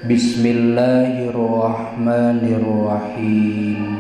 Bismillahirrahmanirrahim.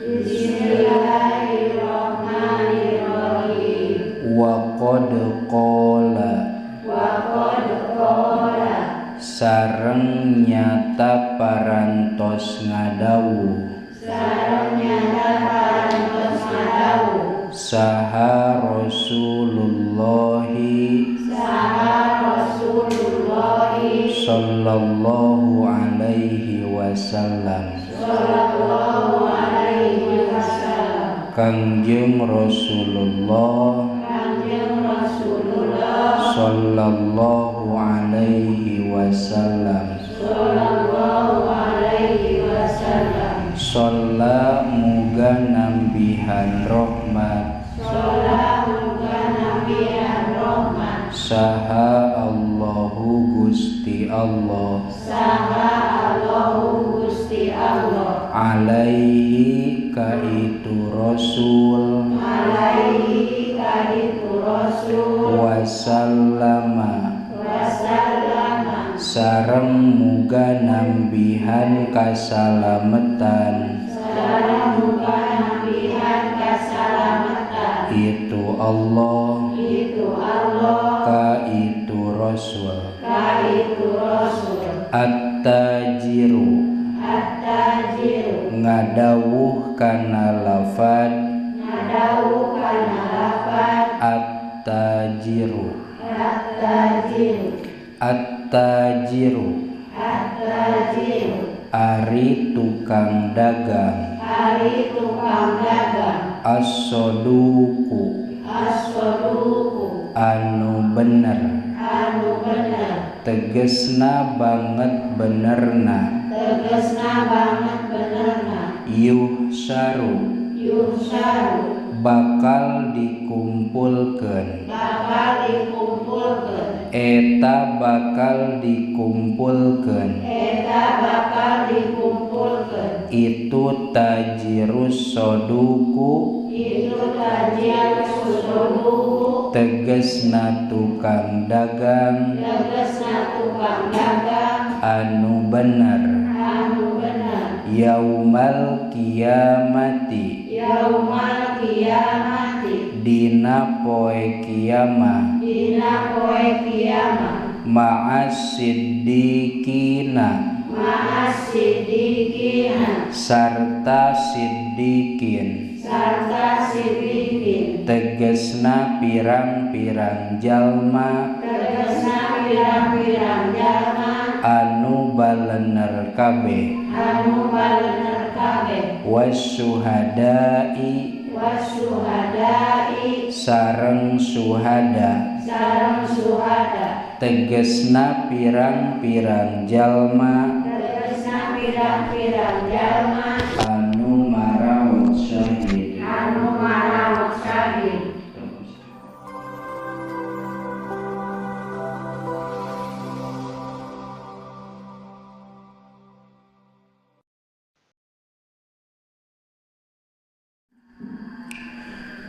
Bismillahirrahmanirrahim. Wa qad qala, wa qad qala, sareng nyata parantos ngadawuh, sareng nyata parantos ngadawuh, saha Rasulullahi, saha Rasulullahi, sallallahu alaihi wasallam, sallallahu alaihi wasallam, Kangjeng Rasulullah, Kangjeng Rasulullah, sallallahu alaihi wasallam, sallallahu alaihi wasallam, sholla muga nambihan rahmat, sholla muga nambihan rahmat, saha Allahu Gusti Allah, saha Allahu Gusti Allah, alaihi kaitu Rasul, alaihi kaitu Rasul, wasallama, wasallama, sareng muga nambihan kasalametan, sareng muga nambihan kasalametan, itu Allah, itu Allah, kaitu Rasul, kaitu Rasul, at-tajiru, at-tajiru, ngadawuh kana lafad, ngadawuh kana lafad, at-tajiru, at-tajiru, at-tajiru, at-tajiru, ari tukang dagang, ari tukang dagang, as-soduku, as-soduku, anu bener, anu bener, tegesna banget benerna, tegesna banget benerna, yuhsaru, yuhsaru, bakal dikumpulkeun, bakal dikumpulkeun, eta bakal dikumpulkeun, eta bakal dikumpulkeun, itu tajirus soduku, itu tajirus soduku, tegesna tukang dagang, tegesna tukang dagang, anu bener, anu bener, yaumal kiamati, yaumal kiamati, dina poe kiamah, dina poe kiamah, ma'as siddiqina, ma'as siddiqina, sarta siddiqin, sarta siddiqin, tegesna pirang-pirang jalma, tegesna pirang-pirang jalma, anu balener kabeh, anu balener kabeh, wasyuhadai, wasyuhadai, sareng suhada, sareng suhada, tegesna pirang-pirang jalma, tegesna pirang-pirang jalma, anu maraot syahid, anu maraot syahid.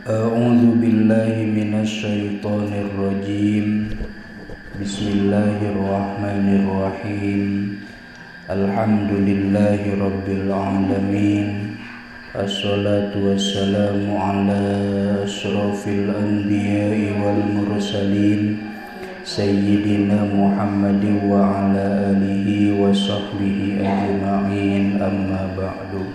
A'udzu billahi minasyaitonir rajim. Bismillahirrahmanirrahim. Alhamdulillahi rabbil alamin. Assalatu wassalamu ala asyrafil anbiya'i wal mursalin sayyidina Muhammadin wa ala alihi wa sahbihi ajma'in. Amma ba'du.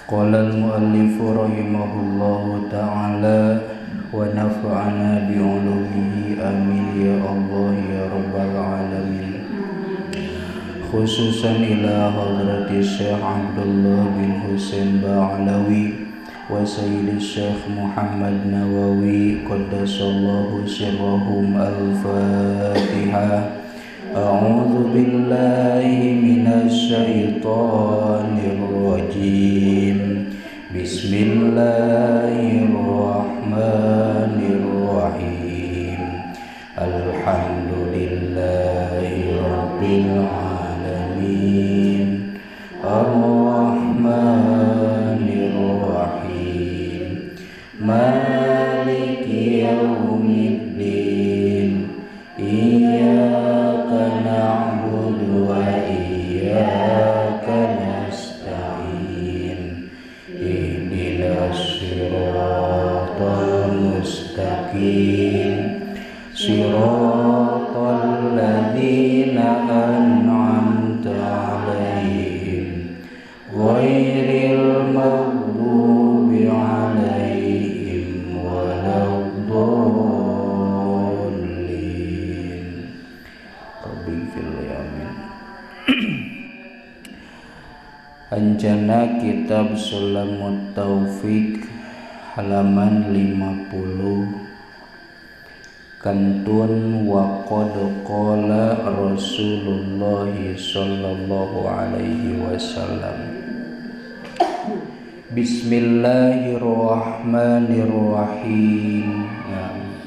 Qala al-muallif rahimahullahu ta'ala wa nafa'ana bi'ulumihi amin ya Allah ya rabbal alamin. Khususan ila hadrati Syekh Abdullah bin Husain Ba'alawi wa Sayyidi Syekh Muhammad Nawawi qaddasallahu sirrahum. Al-Fatihah. A'udzu billahi minasy syaithanir rajim. Bismillahirrahmanirrahim. Alhamdulillahi rabbil alamin. Arrahmanir rahim. Maliki yaumiddin. Iyyaka na'budu Siratal ladzina an'amta 'alaihim ghairil maghdubi 'alaihim waladdallin. Rabbighfirli, amin. Anjana Kitab Sulamut Taufik halaman 50. Kantun wa qad qala Rasulullah sallallahu alaihi wasallam. Bismillahirrahmanirrahim.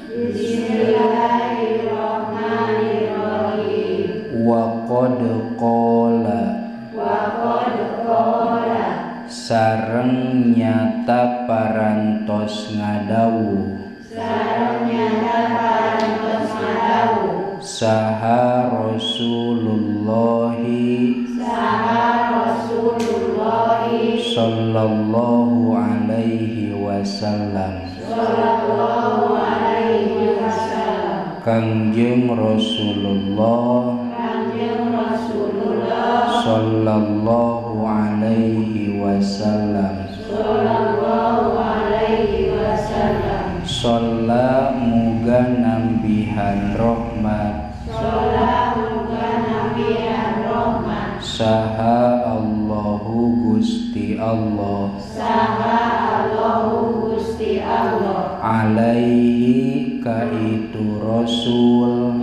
Bismillahirrahmanirrahim. Wa qad qala, sareng nyata parantos ngadawuh, saha Rasulullah sallallahu alaihi wasallam. Kangjeng Rasulullah sallallahu alaihi wasallam. Sholla muga nambihan rahmat, saha Allahu Gusti Allah, alaihi kaitu Rasul,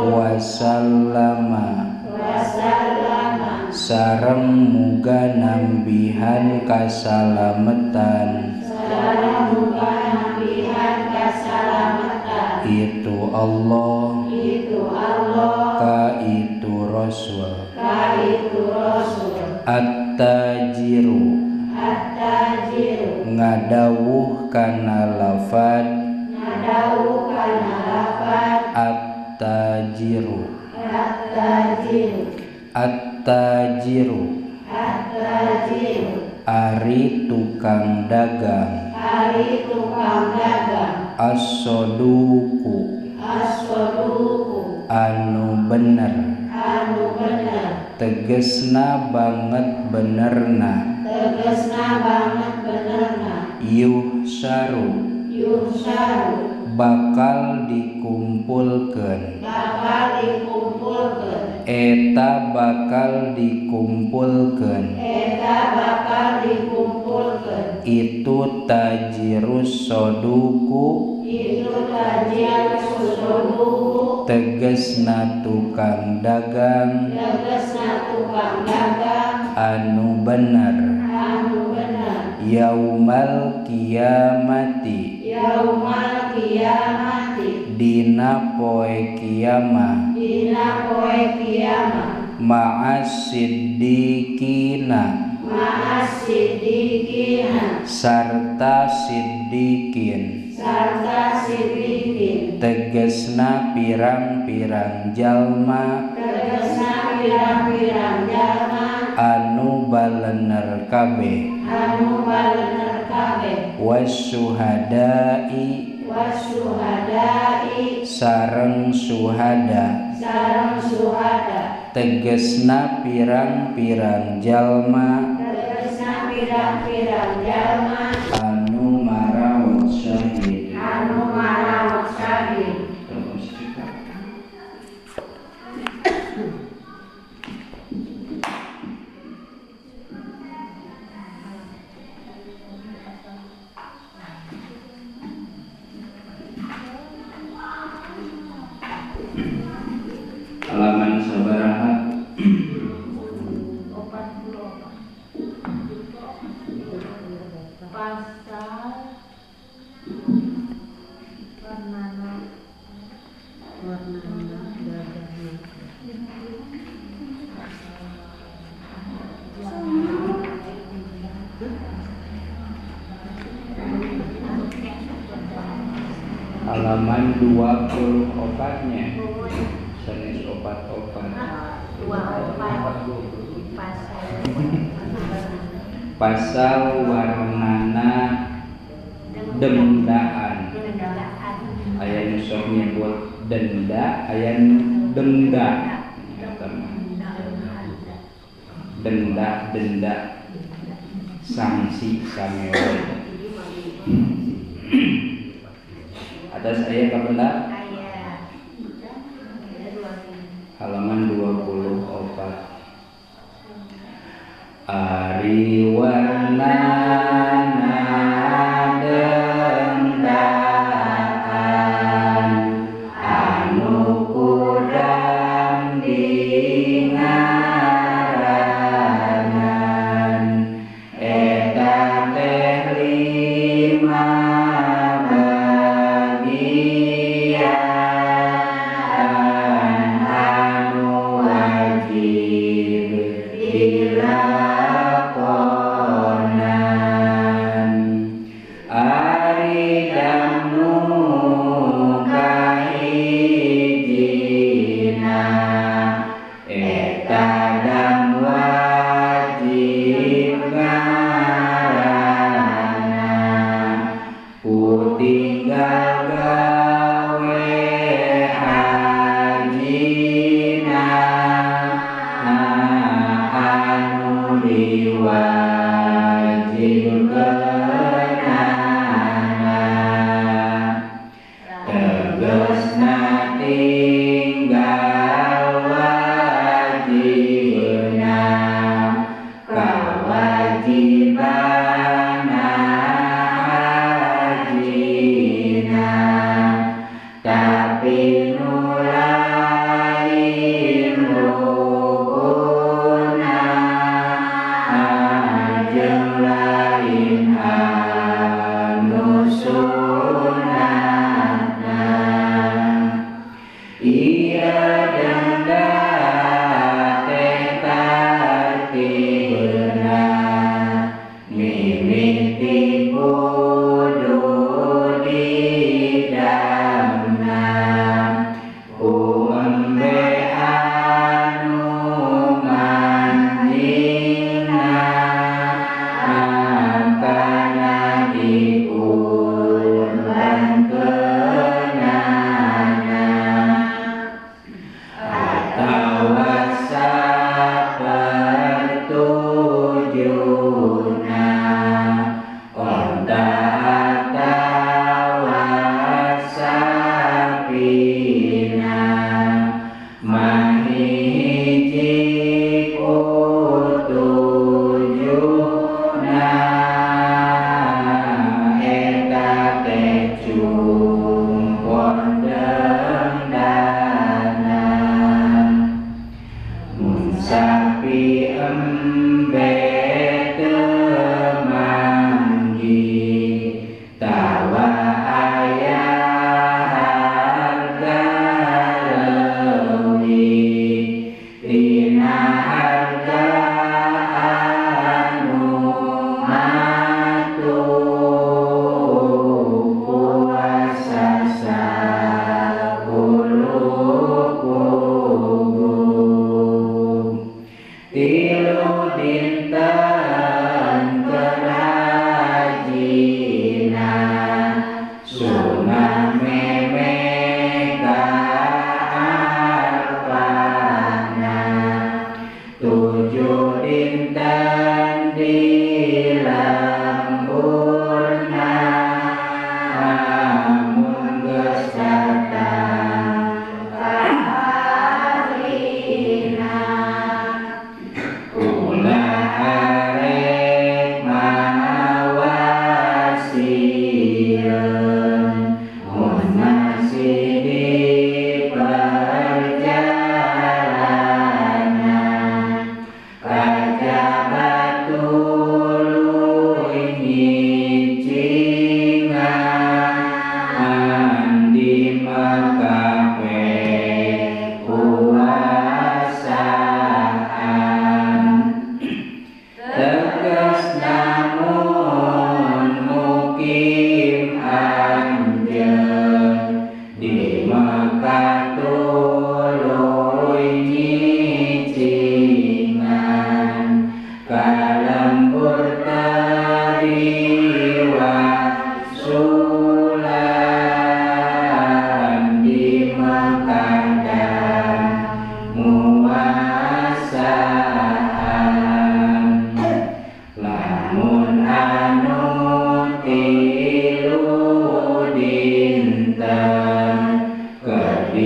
wasallama, sareng muga nambihan kasalametan, itu Allah, ka itu Rasul. At-tajiru, ngadawuh kana lafad, at-tajiru, at-tajiru, ari tukang dagang, as-soduku, anu bener, tegesna banget benerna, yuhsaru, bakal dikumpulkeun, eta bakal dikumpulkeun, itu tajirus soduku, tegesna tukang dagang, anu bener, yaumal kiamati, dina poe kiamah, ma'as siddiqina, sarta siddiqin, tegesna pirang-pirang jalma, anu balener kabeh, wasyuhada'i, sareng suhada, tegesna pirang-pirang jalma, anu marawat syahid. Halaman sabaraha? 44. Pasal warnana dagang. Halaman 24-nya. Sanes opat-opat. Pasal warnana dendaan. sok nyebut denda, aya nu denda. Eta mah. Denda, denda. Sanksi samewe. Atas aya kapendak? Aya. Halaman 24. Ari warnana dendaan anu kudang dingaranan eta teh 5 bagian anu wajib dilakonan.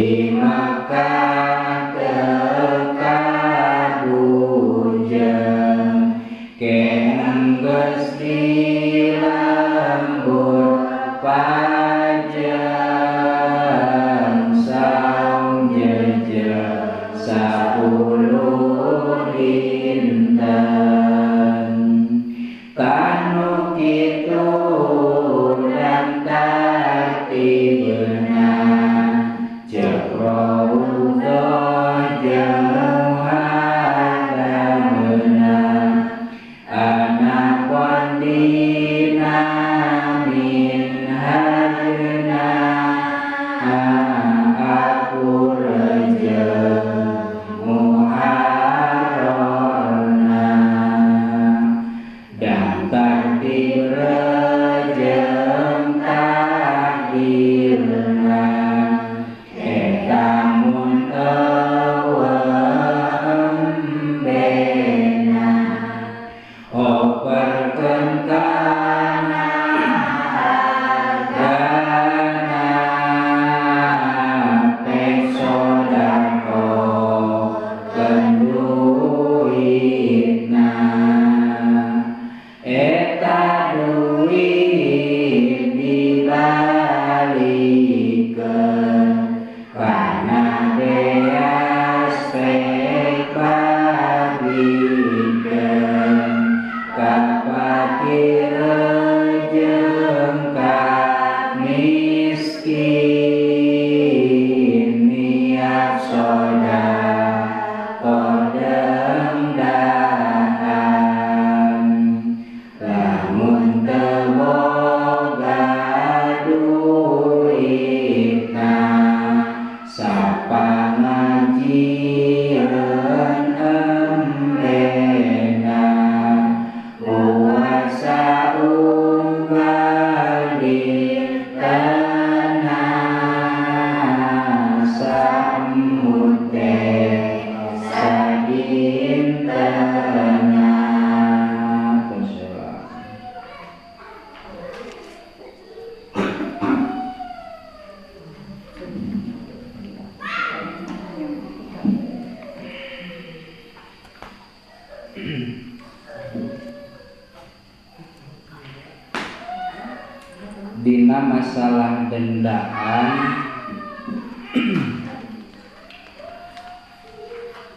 Di Mekah teu kabujeng ke enggeus di lembur pajeng saum jejeg 10 dinten tanu kitu daftar ti beunang ceuk raudhah jeung muhadam beunang anapon dina min hajna aku rejeng muharrarna daftar di rejeng takdirna eta mun eueuh embena operkeun kana hargana pek sodakohkeun duitna eta duit dibalikeun kana beas pek bagikeun ka fakir jeung ka miskin niat sodakoh dengdaan lamun teu boga duitna sapangajieun embena puasa unggal dintena samud teh sadintena. Dina masalah dendaan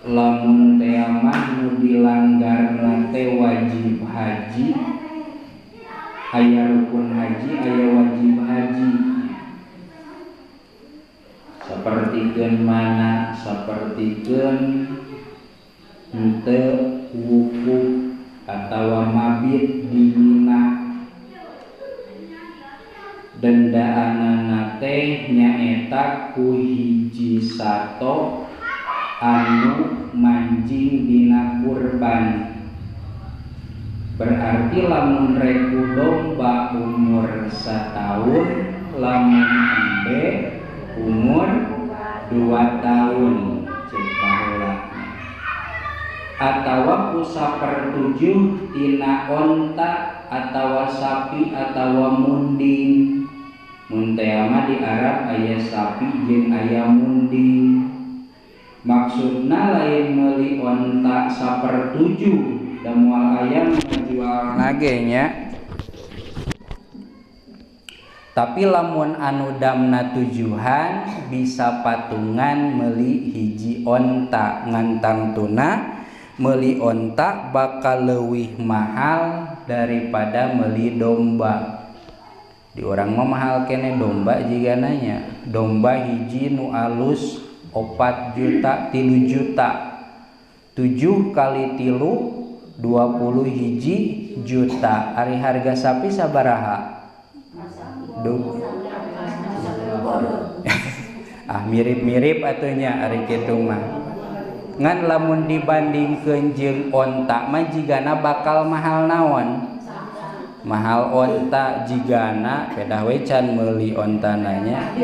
lamun teh mah nu dilanggarna teh wajib haji, aya rukun haji, aya wajib haji. Sapertikeun mana, sapertikeun henteu wukuf atawa mabit di Mina. Dendaanana teh nyaeta ku hiji sato anu manjing dina kurban. Berarti lamun reku domba umur 1 tahun, lamun embe umur 2 tahun cek baheula. Atawa ku 1/7 tina onta atawa sapi atawa munding. Mun teh mah di Arab aya sapi jeung aya munding. Maksudna lain meuli onta 1/7 da moal aya ngajual ge nya. Tapi lamun anu damna tujuhan bisa patungan meuli hiji onta, ngantang tuna meuli onta bakal leuwih mahal daripada meuli domba. Di urang mah mahal kene domba jigana nya. Domba hiji nu alus 4 juta, 3 juta. 7 kali 3 21 juta. Ari harga sapi sabaraha? Ah mirip-mirip atuh nya ari kitu mah. Ngan lamun dibandingkeun jeung onta mah jigana bakal mahal naon? Mahal onta jigana pedah we can meuli ontana nya.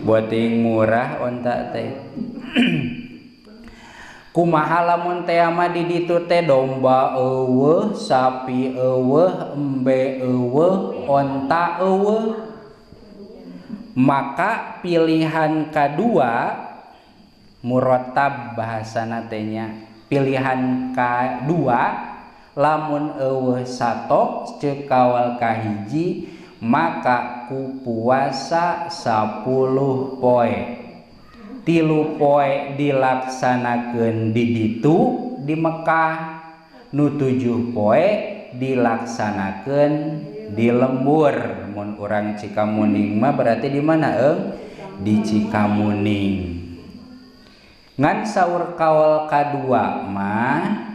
Boting murah onta teh. Kumaha lamun teh mah di ditu teh domba eueuh, sapi eueuh, embe eueuh, onta eueuh. Maka pilihan kedua muratab bahasana teh nya, pilihan kedua lamun eueuh sato ceuk kaul kahiji maka ku puasa 10 poe. 3 poe dilaksanakeun di ditu di Mekah, nu 7 poe dilaksanakeun di lembur. Mun urang Cikamuning mah berarti di mana eung? Di Cikamuning. Ngan saur kaul kadua mah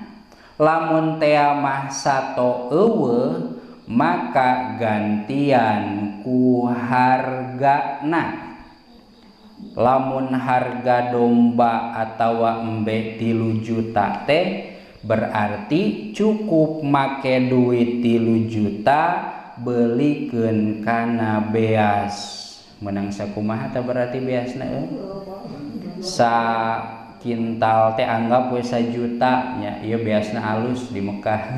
lamun tea mah sato eueuh maka gantian ku hargana. Lamun harga domba atawa embe 3 juta teh berarti cukup make duit 3 juta belikeun kana beas. Menang sakumaha teh berarti beasna euy? Sa kintal teh anggap we sajuta nya, ieu beasna alus di Mekah.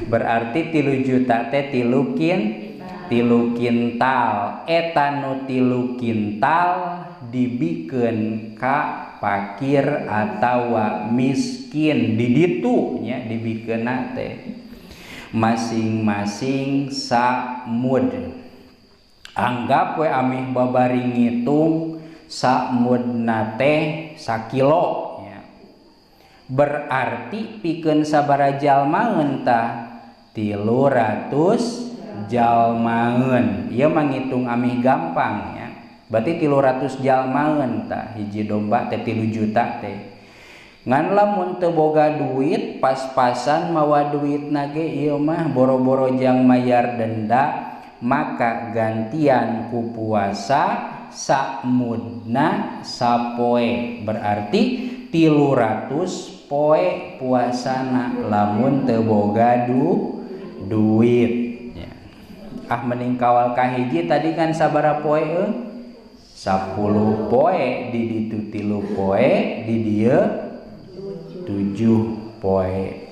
Berarti 3 juta teh 3 kintal. Eta nu 3 kintal dibikeun ka fakir atawa miskin di ditu nya dibikeunna teh masing-masing samud. Anggap we amih babari ngitung samudna teh sakilo nya. Berarti pikeun sabaraha jalmaeun tah? 300 jalmaeun. Ieu mah ngitung amih gampang nya. Berarti 300 jalmaeun tah hiji domba teh 3 juta teh. Ngan lamun teu boga duit pas-pasan mawa duitna ge ieu mah boro-boro jang mayar denda, maka gantian ku puasa samudna sapoe. Berarti 300 poe puasana lamun teu boga duit ya. Ah mending kawal kahiji tadi kan sabaraha poe euy? 10 poe di ditu 3 poe di dieu 7 poe.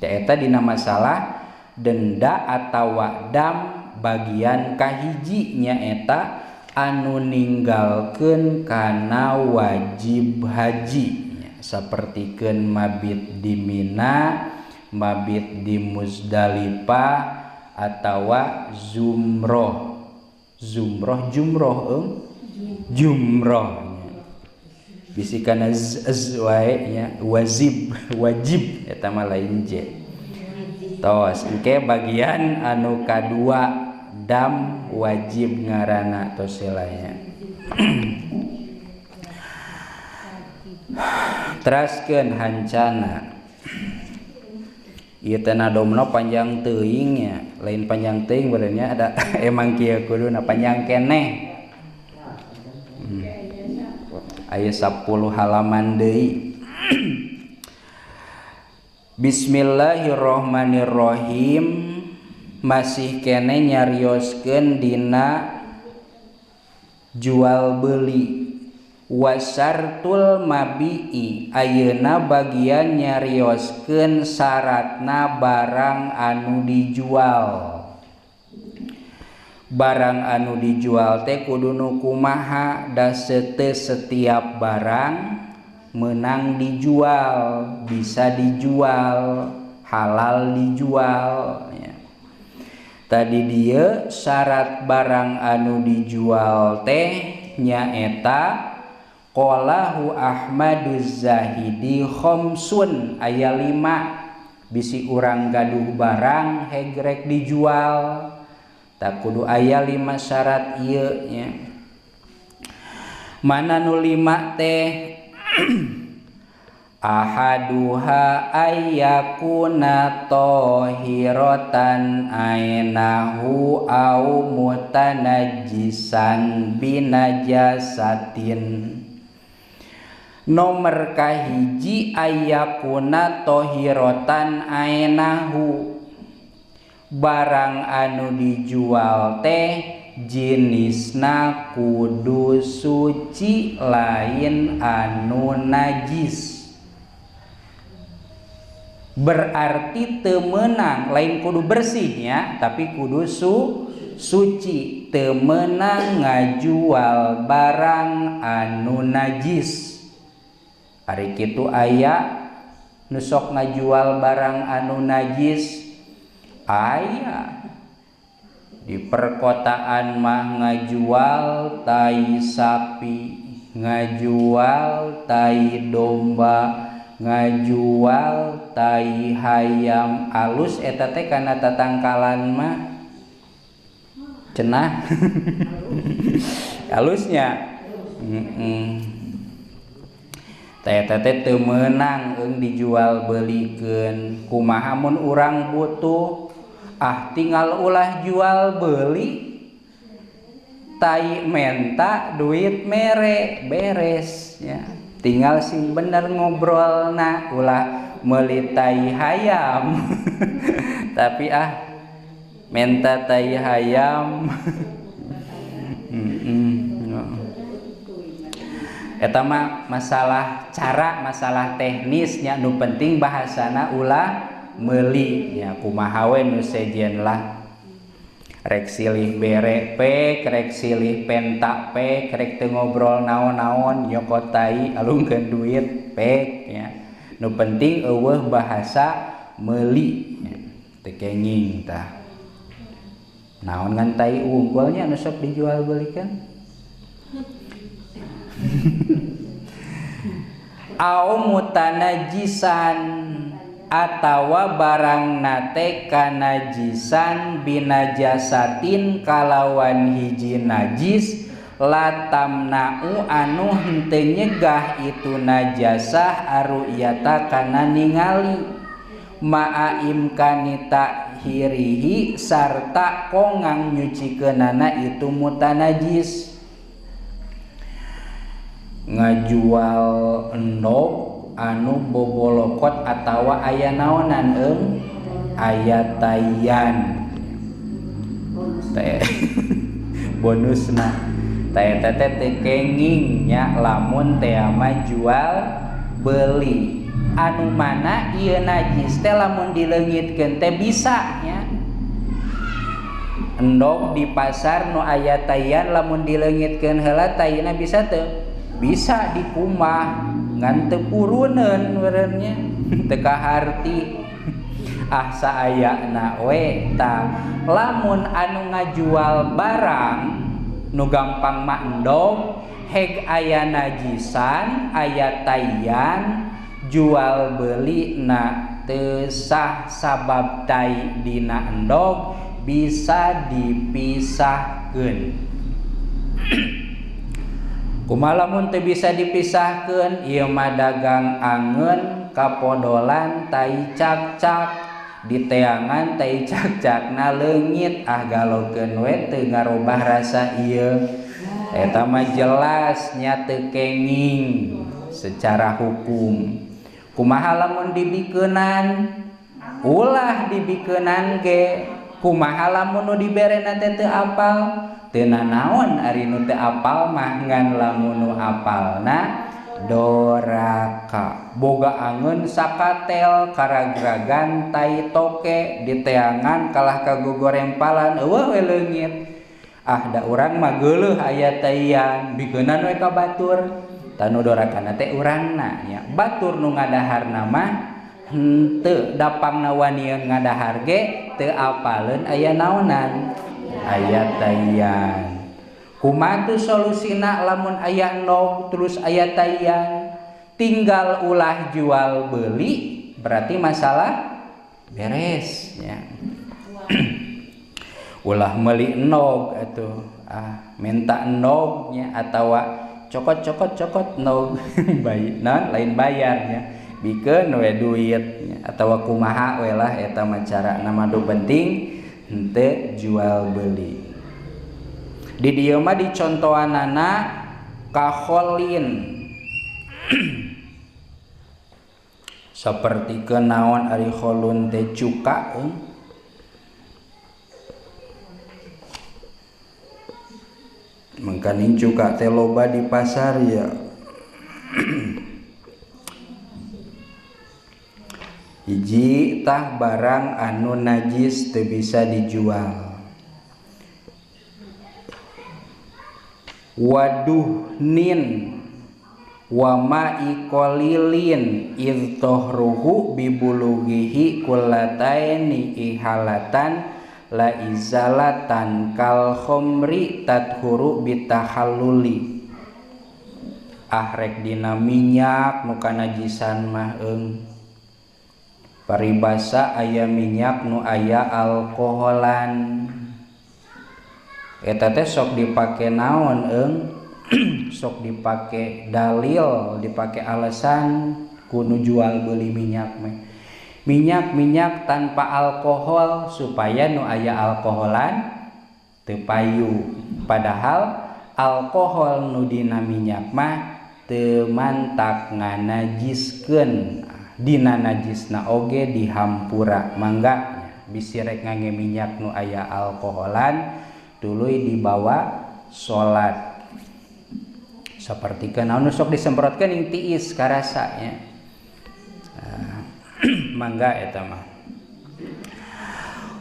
Teh eta dina masalah denda atawa dam bagian kahiji nyaeta anu ninggalkeun kana wajib haji nya, sapertikeun mabit di Mina, mabit di Muzdalifah atawa zumroh. Zumroh jumroh eung? Jumroh bisi kana z wae nya, wajib wajib eta mah lain je. Tos engke bagian anu kadua dam wajib ngaranna tos nya. Teraskeun hancana. Ieu teh nadomna panjang teuing nya, lain panjang teuing benernya ada emang kieu kuduna panjang keneh. Aya 10 halaman deui. Bismillahirrahmanirrahim. Masih kene nyarioskeun dina jual beli. Wasartul mabi'i, ayeuna bagian nyarioskeun syaratna barang anu dijual. Barang anu dijual teh kudu nu kumaha, da setiap barang menang dijual, bisa dijual, halal dijual ya. Tadi dia syarat barang anu dijual teh nyaeta qalahu Ahmaduz Zahidi khamsun, aya 5. Bisi urang gaduh barang hegrek dijual tak kudu aya 5 syarat ieu nya. Mana nu 5 teh? Ahaduha ayyakuna tahiratan ainahu au mutanajjisan binajasatin. Nomor kahiji ayyakuna tahiratan ainahu, barang anu dijual teh jenisna kudu suci lain anu najis. Berarti teu meunang, lain kudu bersihnya tapi kudu Suci teu meunang ngajual barang anu najis. Ari kitu aya nu sok ngajual barang anu najis? Aya. Di perkotaan mah ngajual tai sapi, ngajual tai domba, ngajual tai hayam. Alus eta teh kana tatangkalan mah cenah. Alusnya. Eta teh teu meunang eung dijual belikeun. Kumaha mun urang butuh? Ah tinggal ulah jual beli, tai menta duit mere beres ya. Tinggal sing bener ngobrolna, ulah meuli tai hayam. Tapi ah menta tai hayam. Eta mah masalah cara, masalah teknisnya, nu penting bahasana ulah meuli nya. Kumaha we nu sejen lah, rek silih bere pek, rek silih penta pek, rek teu ngobrol naon-naon nyokot tai alungkeun duit pek nya. Nu penting eueuh bahasa meuli nya, teu kenging tah. Naon ngan tai unggulnya nu sok dijual belikeun. Au mutanajisan atawa barang nate kanajisan binajasatin kalawan hiji najis latamna'u anu henteu nyegah itu najasah aruyata kana ningali ma'a imkani takhirihi sarta kongang nyucikeunana itu mutanajis. Ngajual endog anu bobolokot atawa aya naonan eung aya tayan teh bonusna teh teh teh kenging nya lamun teh mah jual beli anu mana ieu najis teh lamun dileungitkeun teh bisa nya. Endog di pasar nu aya tayan lamun dileungitkeun heula tayina bisa teu? Bisa dikumah ngan teu puruneun meureunnya teu kaharti. Ah saayana we tah lamun anu ngajual barang nu gampang mah endog heg aya najisan aya tayan jual beli na teu sah sabab tai dina endog bisa dipisahkeun. Kumaha lamun teu bisa dipisahkeun ieu mah dagang angeun kapodolan tai cakcak diteangan tai cakcakna leungit ah galokeun we teu ngarobah rasa ieu. Eta mah jelas nya teu kenging secara hukum. Kumaha lamun dibikeunan? Ulah dibikeunan ge. Kumaha lamun nu diberena teh teu apal? Teu nanaon ari nu teu apal mah ngan lamun nu apalna doraka. Boga angeun sakatel karagragan tai toke diteangan kalah kagogoreng-palan eueuh we leungit. Ah da urang mah geuleuh aya taian bikeunan we ka batur. Tah nu dorakana teh urangna nya. Batur nu ngadaharna mah henteu dapangna wanian ngadahar ge teu apaleun aya naonan aya taian. Kumaha tuh solusina lamun aya endog terus aya taian? Tinggal ulah jual beli berarti masalah beres ya. Ulah meuli endog atuh, ah minta endog nya atawa cokot cokot cokot endog bayi naon lain bayarnya bikeun we duit nya atawa kumaha we lah eta mah carana mah nu penting henteu jual beli. Di dieu mah dicontohanana kakholin seperti kenaon ari kholun teh cuka mangkaning cuka teh loba di pasar ya. Hiji tah barang anu najis teu bisa dijual. Waduhnin wa ma'i qalilin idh tohruhu bibulughihi kullataini ihalatan la izalatan kal khomri tathuru bitahalluli. Ah rek dina minyak nu kanajisan mah eung. Paribasa aya minyak nu aya alkoholan. Eta teh sok dipake naon eung? Sok dipake dalil, dipake alasan ku nu jual beli minyak mah. Minyak-minyak tanpa alkohol supaya nu aya alkoholan teu payu. Padahal alkohol nu dina minyak mah teu mantak nganajiskeun, dina najisna oge dihampura. Mangga bisi rek ngangge minyak nu aya alkoholan tuluy dibawa salat. Sapertikeun anu sok disemprotkeun ing tiis karasa nya. Mangga eta mah.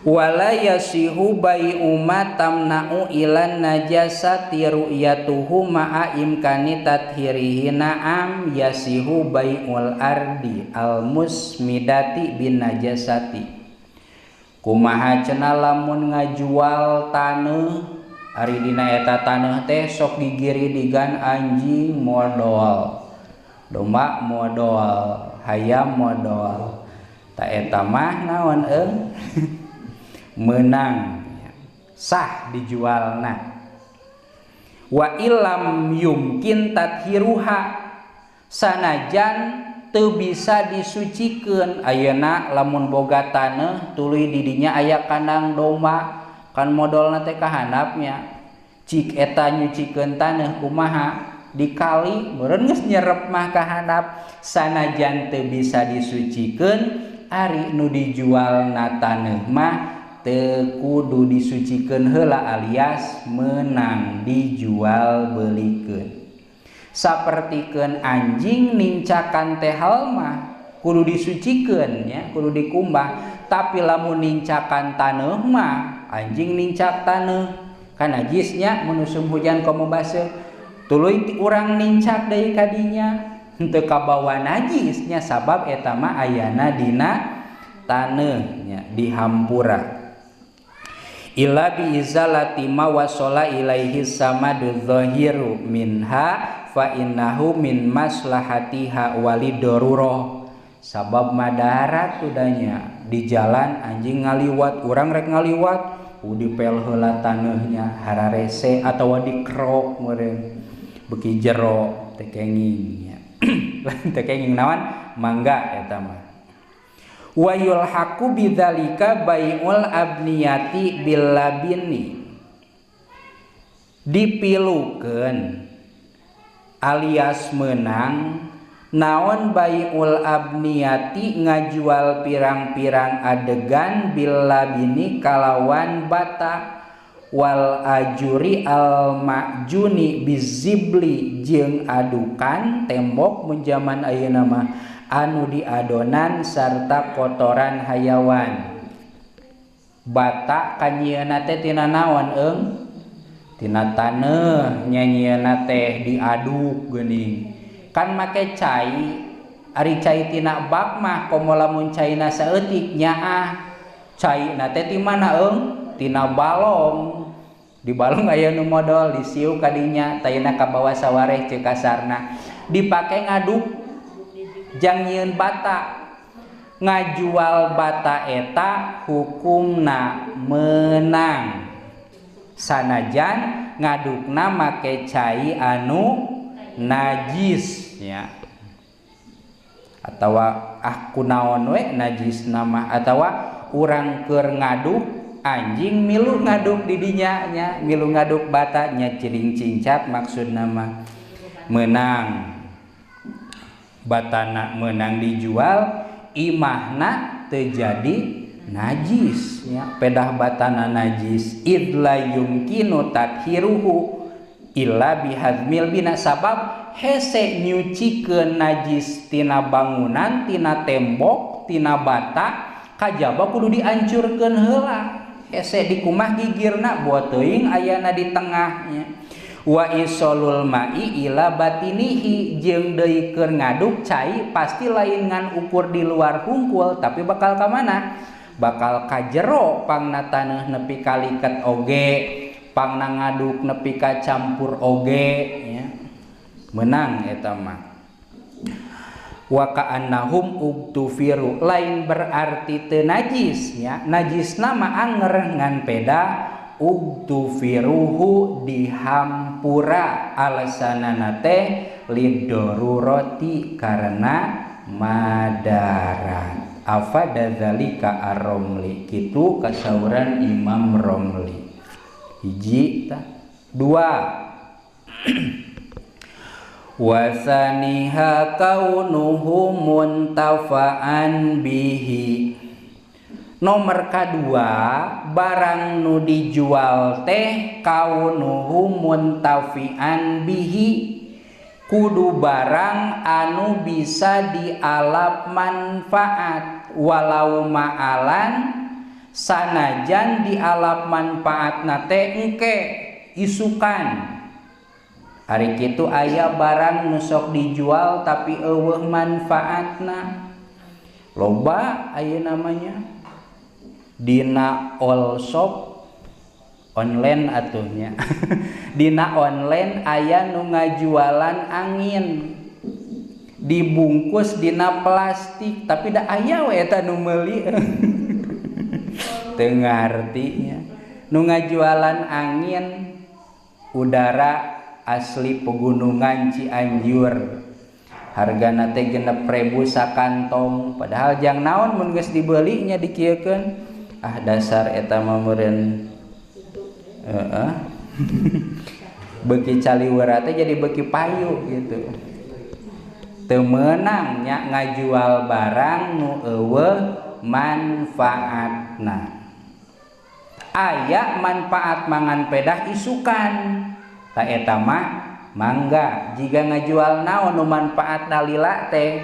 Wala yasihu bai'u ma tamna'u ilan najasati ru'yatuhu ma'a imkani tathirihi na'am yasihu bai'ul ardi al musmidati bin najasati. Kumaha cenah lamun ngajual taneuh, ari dina eta taneuh teh sok gigiridigan anjing modol, domba modol, hayam modol. Ta eta mah naon eung? Menang, sah dijualna. Wa illam yumkin tathiruha, sanajan teu bisa disucikeun. Ayeuna lamun boga taneuh tuluy di dinya aya kandang domba, kan modolna teh kahandapnya. Cik eta nyucikeun taneuh kumaha? Dikali meureun geus nyerep mah kahandap. Sanajan teu bisa disucikeun, ari nu dijualna taneuh mah teu kudu disucikeun heula alias menang dijual belikeun. Sapertikeun anjing nincakan teh mah kudu disucikeun nya, kudu dikumbah. Tapi lamun nincakan taneuh mah anjing nincak taneuh kan najisnya, mun usum hujan komo baseuh tuluy urang nincak deui ka dinya henteu kabawa najisnya, sabab eta mah ayana dina taneuh nya, dihampura. Illa bi izalati ma wasala ilaihi samadu dhahiru minha fa innahu min maslahatiha walidorurah. Sabab madarat udahnya di jalan anjing ngaliwat, urang rek ngaliwat, dipel heula taneuhnya hararese atawa dikrok meureun beuki jero teu kenging nya. Teu kenging naon mangga eta mah. Wa yulhaqu bidzalika bai'ul abniyati billabini, dipilukeun alias menang naon bai'ul abniyati ngajual pirang-pirang adegan billabini kalawan bata wal ajuri al ma'juni bizibli jeung adukan tembok mun jaman ayeuna mah anu diadonan sarta kotoran hayawan. Bata kanyieuna teh tina naon eung? Tina taneuh nyanyieuna teh diaduk geuning. Kan make cai, ari cai tina bak mah komo lamun caina saeutik nyaah. Caina teh ti mana eung? Tina balong. Di balong aya nu modol disiu ka dinya, tayina kabawa sawareh ceuk kasarna. Dipake ngaduk jang nyieun bata. Ngajual bata eta hukumna menang sanajan ngadukna make cai anu najis nya, atawa ah kunaon we najis nama, atawa urang keur ngaduk anjing milu ngaduk di dinya nya, milu ngaduk bata nya, ciring cincat maksudna mah menang. Batana menang dijual, imahna terjadi najis ya, pedah batana najis. Idla yumkinu tathiruhu illa bihadmil bina, sabab hese nyucikeun najis tina bangunan, tina tembok, tina bata, kajaba kudu diancurkeun heula. Hese dikumah gigirna buat teuing ayana di tengahnya. Wa isolul ma'i ila batinihi jeung deui keur ngaduk cai pasti lain ngan ukur di luar hungkul tapi bakal ka mana? Bakal ka jero pangna taneuh nepi ka liket oge, pangna ngaduk nepi ka campur oge nya. Menang eta mah. Wa ka'annahum ugtufiru lain berarti teu najis nya, najisna mah anger ngan peda ugtufiruhu dihampura alasanana teh lidorurati karena madarat. Afada zalika ar-Romli kitu kasauran Imam Romli. Hiji tah dua. Wasaniha kaunuhu muntafa'an bihi. Nomor kedua barang nu dijual teh kaunuhu muntafian bihi kudu barang anu bisa dialap manfaat walau ma'alan sanajan dialap manfaatna teh engke isukan. Ari kitu aya barang nu sok dijual tapi eueuh manfaatna. Loba aya namanya dina all shop online atuhnya. Dina online aya nu ngajualan angin dibungkus dina plastik tapi da aya we eta nu meuli. Teu ngarti nya. Nu ngajualan angin udara asli pegunungan Cianjur hargana teh 6.000 sakantong padahal jang naon mun geus dibeli nya dikieukeun. Ah dasar eta mah meureun heeh beuki caliwera teh jadi beuki payu gitu. Teu meunang nya ngajual barang nu eueuh manfaatna. Aya manfaat mangan pedah isukan ta eta mah mangga. Jiga ngajual naon nu manfaatna lila teh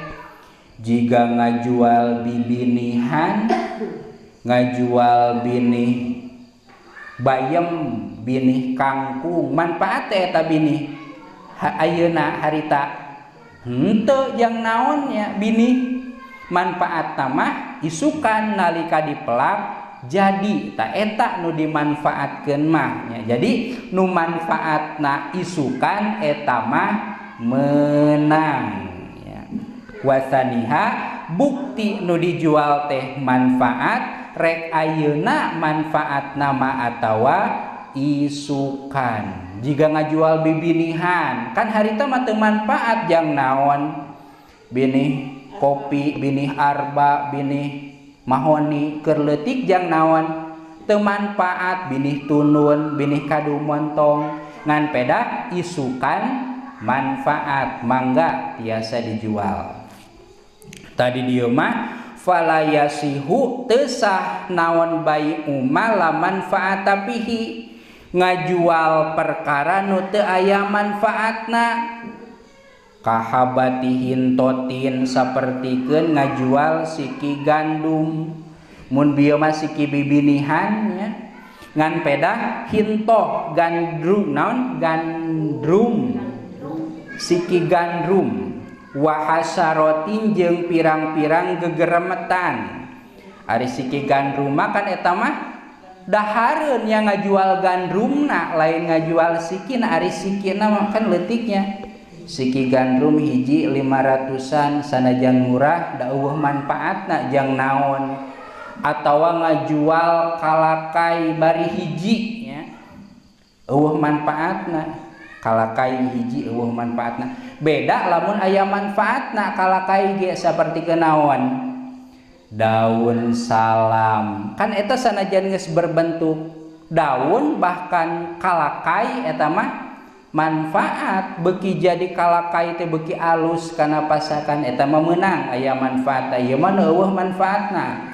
jiga ngajual bibinihan, ngajual binih bayem, binih kangkung, manfaat teh eta binih ayeuna harita henteu jang naonnya binih manfaat mah isukan nalika dipelak jadi ta eta nu dimanfaatkeun mah nya. Jadi nu manfaatna isukan eta mah menang ya. Wasaniha bukti nu dijual teh manfaat rek ayeuna manfaat nama atawa isukan. Jika ngajual bibinihan kan harita mah teu manfaat jang naon binih kopi, binih arba, binih mahoni keur leutik jang naon teu manfaat binih tunun, binih kadumontong ngan peda isukan manfaat mangga tiasa dijual. Tadi dieu mah falayasihu teu sah naon bai'u ma la manfaata fihi ngajual perkara nu teu aya manfaatna. Kahabatihin totin sapertikeun ngajual siki gandum mun bieu mah siki bibinihan nya ngan pedah hintoh gandrum naon gandrum siki gandrum wa hasarotin jeung pirang-pirang gegeremetan. Ari siki gandrum mah kan eta mah dahareun yang ngajual gandrumna lain ngajual sikina. Ari sikina mah kan leutiknya siki gandrum hiji 500-an sanajan murah da eueuh manfaatna jang naon. Atawa ngajual kalakai bari hiji nya eueuh manfaatna kalakai hiji eueuh manfaatna. Beda lamun aya manfaatna kalakai ge saperti kenaon daun salam kan eta sanajan geus berbentuk daun bahkan kalakai eta mah manfaat beuki jadi kalakai teh beuki alus kana pasakan eta mah meunang aya manfaat. Ieu mah eueuh manfaatna.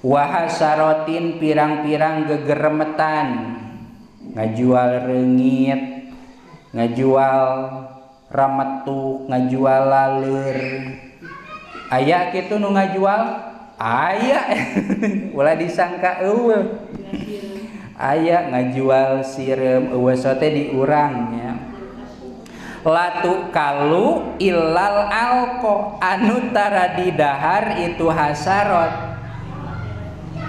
Wa hasarotin pirang-pirang gegeremetan ngajual reungit, ngajual rametuk, ngajual laleur. Aya kitu nu ngajual? Aya. Ulah disangka eueuh. Aya ngajual sireum eueuh sote di urang nya. Latu kalu ilal alko anu tara didahar itu hasarot.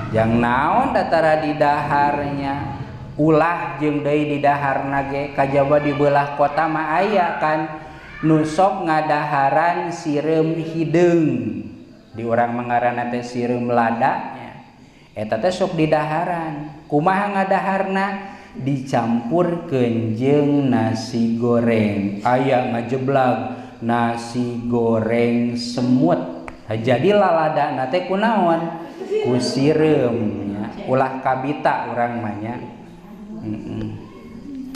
Yang naon tara didaharnya ulah jeung deui didaharna ge kajaba di beulah kota mah aya kan nu sok ngadaharan sireum hideung di urang mangaranna teh sireum lada nya eta teh sok didaharan. Kumaha ngadaharna? Dicampurkeun jeung nasi goreng. Aya ngajeblag nasi goreng semut. Jadi laladana teh kunaon? Ku sireum nya. Ulah kabita urang mah nya.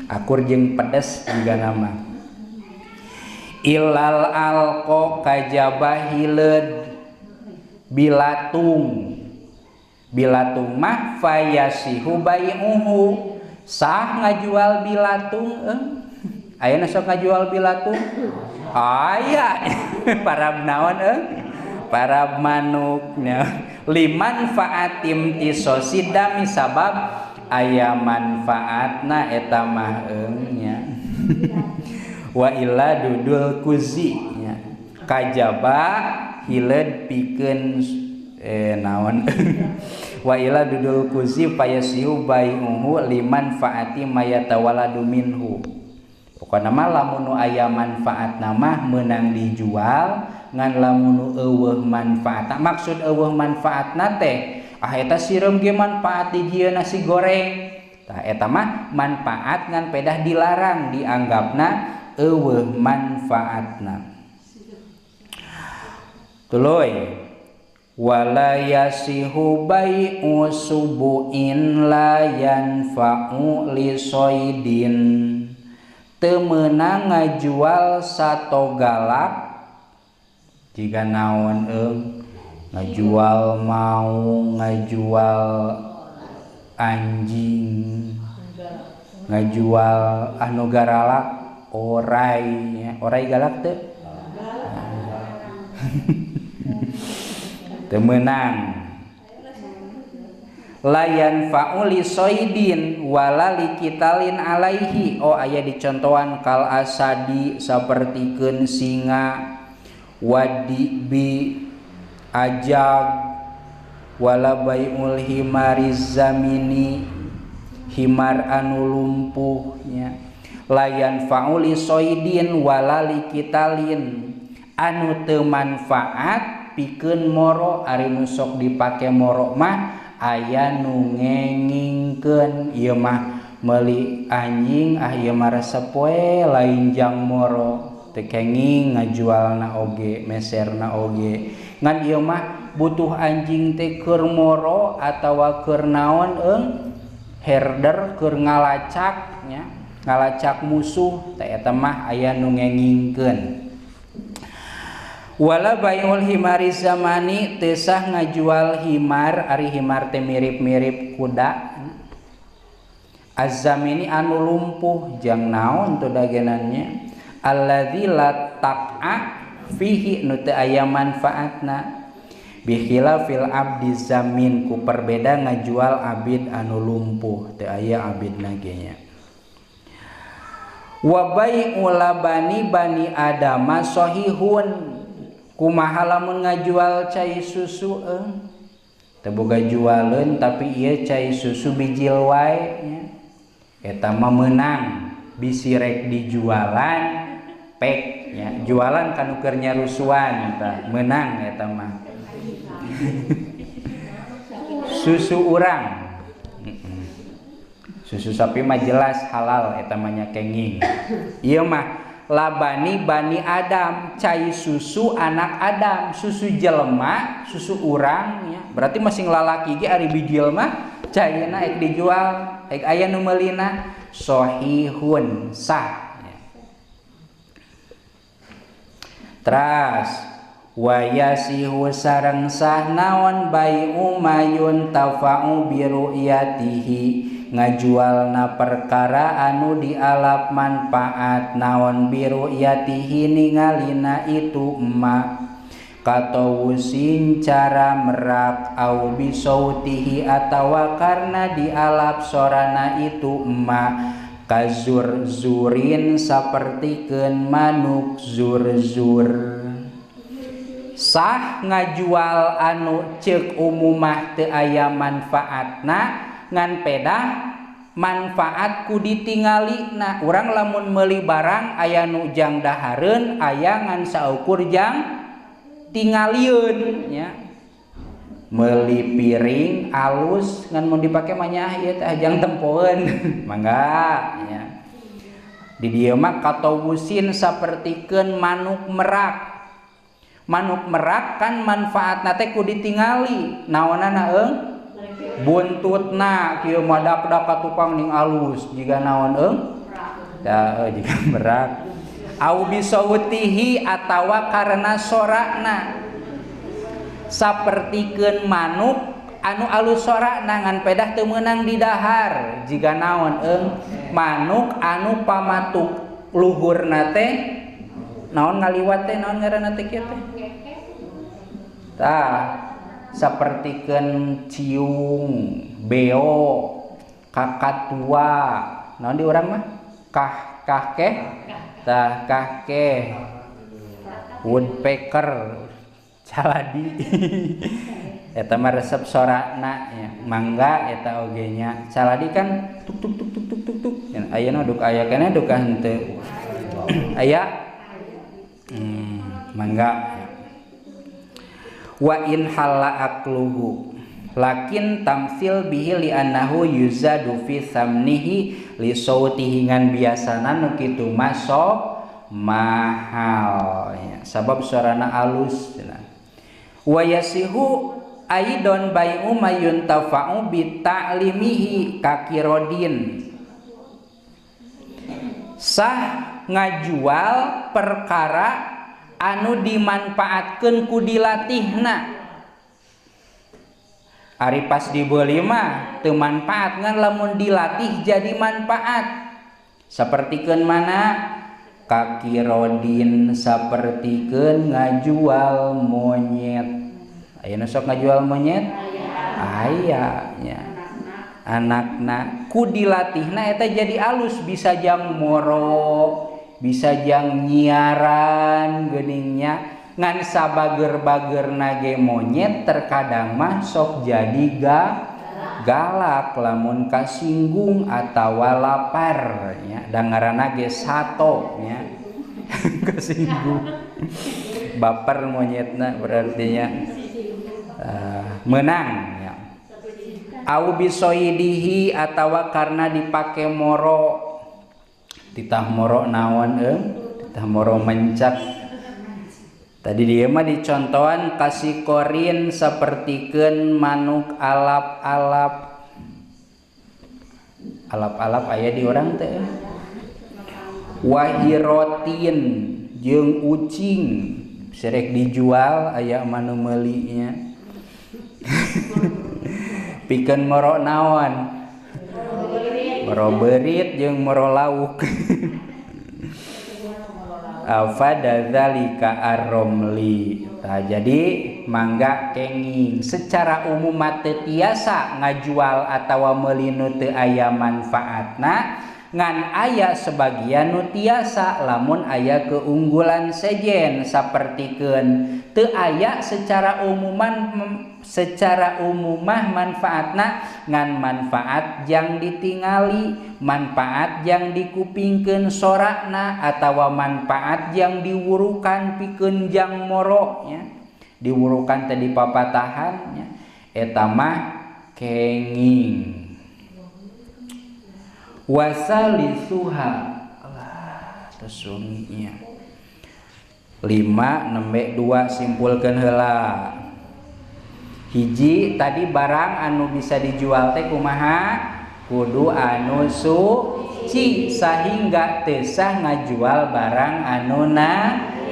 Akur jeung pedes juga nama. Ilal alqo kajaba hileud bilatung. Bilatung mah fayasihu bai'uhu. Sah ngajual bilatung Ayeuna sok ngajual bilatung? Aya. Parab naon Parab manuknya. Liman faatim tisosidami sabab aya manfaatna eta mah nya. Wa illa dudul kuzi nya. Kajaba hileud pikeun naon wa ila dudul kuzi fayasihu bai'uhu liman faati mayatawaladu minhu. Pokona mah lamun nu aya manfaatna mah meunang dijual, ngan lamun nu eueuh manfaatna, maksud eueuh manfaatna teh ah eta sireum ge manfaat dijieun nasi goreng. Tah eta mah manfaat ngan pedah dilarang dianggapna eueuh manfaatna. Tuluy wala yasihu bai'u subu'in la yanfa'u li soidin. Teu meunang ngajual sato galak jiga naon ngajual mau, ngajual anjing, ngajual anu garalak orai, orai galak teu? Teu meunang. Layan fa'uli soidin wala likitalin alaihi. Oh aya dicontohan kal asadi sapertikeun singa, wadi bi ajag, wala bai'ul himariz zamini himar anu lumpuh nya. Layan fa'uli soidin wala likitalin anu teu manfaat pikeun moro. Ari nu sok dipake moro mah aya nu ngengingkeun ieu mah meuli anjing, ah ieu mah resep we lain jang moro, teu kenging ngajualna oge meserna oge. Ngan ieu mah butuh anjing teh keur moro atawa keur naon herder keur ngalacak nya, ngalacak musuh teh eta mah aya nu ngengingkeun. Wala bai'ul himari zamani teu sah ngajual himar, ari himar teh mirip-mirip kuda. Azzamini anu lumpuh jang naon tuh dagenannya, alladzi la taq'a fihi nu teu aya manfaatna. Bi khilafil abdi zamin ku perbeda ngajual abid anu lumpuh teu aya abidna ge nya. Wa bai'u labani bani adama sahihun. Kumaha lamun ngajual cai susu teu boga jualeun tapi ieu cai susu bijil wae nya. Eta mah meunang bisi rek dijualan pek nya, jualan kanu keur nyarusuan tah meunang eta mah. Susu urang. Susu sapi mah jelas halal eta mah nya kenging. Ieu mah labani bani Adam, cai susu anak Adam, susu jelema, susu urang nya. Berarti masing lalaki ge ari bijil mah caina ek dijual, ek aya nu meulina sahihun sah nya. Teras wayasihu sareng sah naon bai'u mayun tafa'u bi ru'yatihi ngajualna perkara anu dialap manfaat naon biru yatihi ningalina itu emak katawusin cara merak au bisautihi atawa karena dialap sorana itu emak Kazurzurin sapertikeun manuk zurzur. Sah ngajual anu ceuk umumah teu aya manfaatna ngan pedah manfaat ku ditingalina. Urang lamun meuli barang aya nu jang dahareun aya ngan saukur jang tingalieun nya. Meuli piring alus ngan mun dipake mah nyaah ieu teh jang tempoeun mangga nya. Di dieu mah katawusin sapertikeun manuk merak. Manuk merak kan manfaatna teh ku ditingali naonana eung buntutna kieu mah dak-dak ka tukang ning alus jiga naon eung da jiga merak. Au bisautihi atawa karena sorakna sapertikeun manuk anu alus sorakna ngan pedah teu meunang didahar jiga naon eung manuk anu pamatuk luhurna teh naon ngaliwat teh naon ngaranna teh kieu teh tah sapertikeun ciung beo kakatua naon di urang mah kah kah keh tah kah keh woodpecker caladi eta mah resep sorakna nya mangga eta oge nya caladi kan tuk tuk tuk tuk tuk tuk tuk ayeuna duk aya keneh duk henteu aya mangga. Wa in halla akluhu lakin tamsil bihi li annahu yuzadu fi samnihi li sautihi ngan biasana nu kitu mah sok mahal ya, sabab sorana alus cenah. Wa yasihu aidon bai'u mayuntafa'u bi ta'limihi kakirodin sah ngajual perkara anu dimanfaatkeun ku dilatihna. Ari pas dibeli mah teu manfaat ngan lamun dilatih jadi manfaat. Sapertikeun mana? Kakirodin sapertikeun ngajual monyet. Ayeuna sok ngajual monyet? Aya nya. Anakna ku dilatihna eta jadi alus bisa jang moro, bisa jang nyiaran geuningnya. Ngan sabager-bagerna ge monyet terkadang mah sok jadi galak lamun kasinggung atawa lapar nya, da ngaranna ge sato nya. Kasinggung baper monyetna berarti nya. Menang nya. Au bisoidihi atawa karena dipake moro. Titah moro naon eung? Titah moro mencak. Tadi dia mah dicontohan kasih korin sapertikeun manuk alap-alap. Alap-alap aya di urang teh. Wahirotin jeung ucing serek dijual aya manu meulinya. Pikeun moro naon? Moro beurit jeung moro lauk. Afada dzalika ar-romli. Tah jadi mangga kenging secara umum mah teu tiasa ngajual atawa meuli nu teu aya manfaatna, ngan aya sebagian nu tiasa lamun aya keunggulan sejen sapertikeun teu aya secara umuman secara umumah manfaatna ngan manfaat jang ditingali, manfaat jang dikupingkeun sorakna atawa manfaat jang diwurukan pikeun jang moro nya. Diwurukan teh dipapatahan nya. Eta mah kenging. Wasalisuha lah tos nya. 5 nembe 2 simpulkeun heula. Hiji tadi barang anu bisa dijual teh kumaha? Kudu anu suci sehingga teu sah ngajual barang anu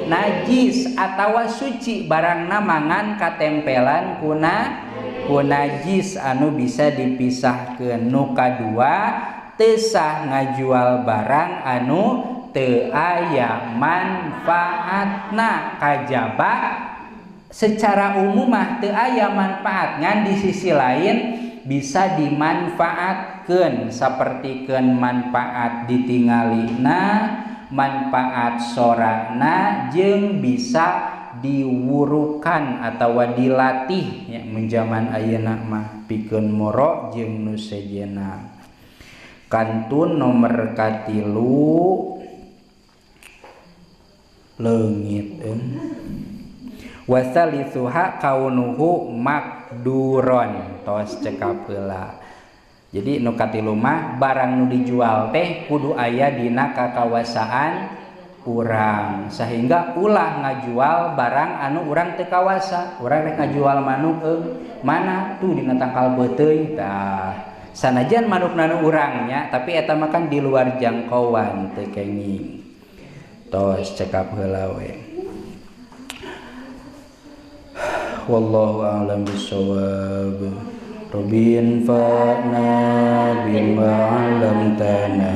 najis atawa suci barangna mangan katempelan ku najis anu bisa dipisahkeun. Nu kadua teu sah ngajual barang anu teu aya manfaatna kajaba secara umum mah teu aya manfaat, ngan di sisi lain bisa dimanfaatkeun sapertikeun manfaat ditingalina, manfaat sorana jeung bisa diwurukan atawa dilatih ya mun zaman ayeuna mah pikeun moro jeung nu sejenna. Kantun nomor katilu leungit wasalisuha kaunuhu makduron tos cekap heula. Jadi nu katilu mah barang nu dijual teh kudu aya dina kakawasaan urang sehingga ulah ngajual barang anu urang teu kawasa. Urang rek ngajual manuk mana tuh dina tangkal beuteung tah sanajan manuk nanu urangnya tapi eta mah kan di luar jangkauan teu kenging. Tos cekap heula we. Wallahu a'lam bissawab. Rabbin fa'na bima 'allamtana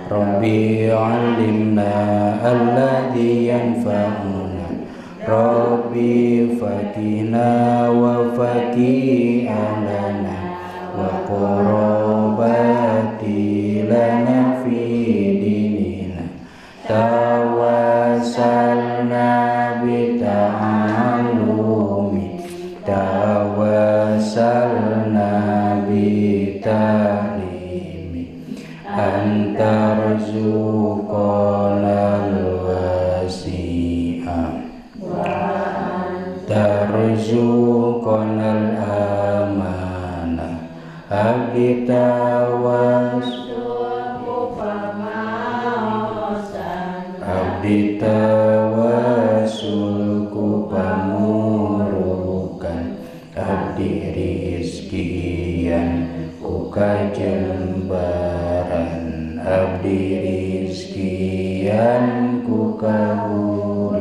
Rabbi 'allimna alladhi yanfa'una Rabbi fakihna wa fakih ahlana wa qurabati lana fi dinina tawassalna bi ta'allumi tawassalna bi ta'limi antarzuqana al-wasi'a tarzuqana al-amana abdi abdi tawasul ku pamurukan abdi rizkian ku kajembaran abdi rizkian ku kahuripan.